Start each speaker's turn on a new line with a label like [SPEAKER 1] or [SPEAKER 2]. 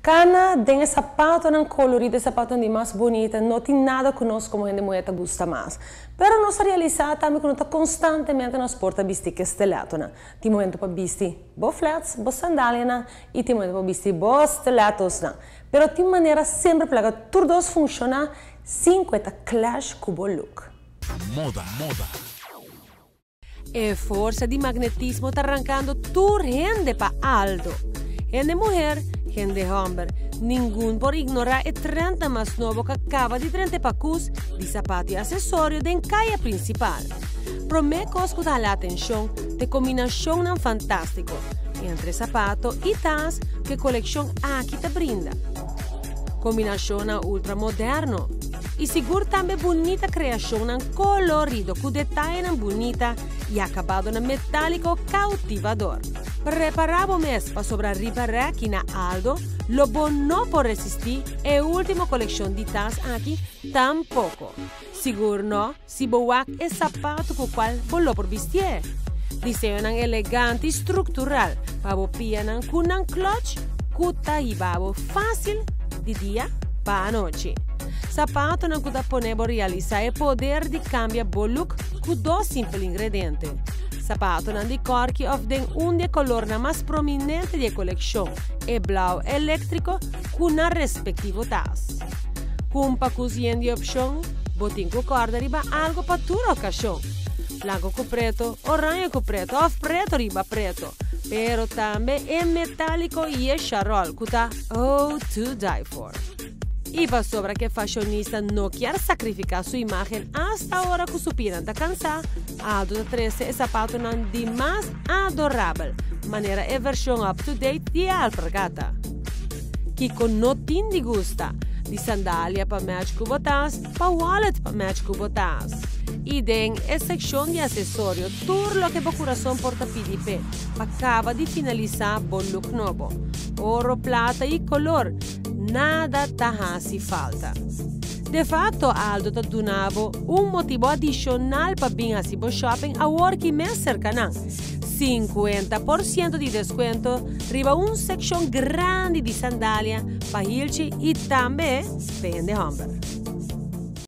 [SPEAKER 1] Cana den sapatonan colorido, sapatonan di mas bunita, no tin nada cu nos como hende muhe ta gusta mas. Pero nos a realisa tambe cu no ta constantemente nos por ta bisti cu stiletonan. Tin momento pa bisti bo flats, bo sandalianan y tin momento pa bisti bo stiletosnan. Pero tin manera semper pa laga tur dos funciona sin cu e ta clash cu bo look.
[SPEAKER 2] Moda, moda.
[SPEAKER 3] E forsa di magnetismo ta rancando tur hende pa Aldo. Hende muher, hende homber, ningun por ignora e trend mas nobo cu a caba di drenta pacus di sapato y accesorio den caya principal. Prome cos cu ta hala atencion ta e combinacionnan fantastico entre sapato y tas cu e coleccion aki ta brinda. Combinacionnan ultramoderno y sigur tambe bunita creacionnan colorido cu detayenan bunita y acabadonan metalico cautivador. Prepara bo mes pasobra riba reki na Aldo lo bo no por resisti e ultimo coleccion di tas aki tampoco. Sigur no si bo wak e sapato cu cual bo lo por bistié. Diseñonan elegante y structural pa bo pianan cu nan clutch cu ta hiba bo facil di dia pa anochi. Sapatonan cu ta pone bo realisa e poder di cambia bo look cu dos simpel ingrediente. Sapatonan di corki of den un di e colornan mas prominente di e coleccion, e blauw electrico cu nan respectivo tas. Cumpa cu yen di opcion, bo tin cu corda riba algo pa tur ocasion. Blanco cu preto, oranje cu preto of preto riba preto. Pero tambe e metalico y e charol cu ta oh to die for. Y pasobra cu e fashionista no kier sacrifica su imagen hasta ora cu su pianan ta cansa, Aldo ta trece e sapatonan di mas adorabel, manera e version up-to-date di e alpargata. Kico no tin di gusta? Di sandalia pa match cu bo tas, pa wallet pa match cu bo tas. Y den e seccion di accesorio tur loke bo curason por ta pidi p'e, pa caba di finalisa bo look nobo. Oro, plata y color, nada ta haci falta. De facto Aldo ta duna bo un motibo adicional pa bin haci bo shopping awor ki mes cerca nan. 50% di descuento riba un seccion grandi di sandalia pa hilchi y tambe pa hende homber.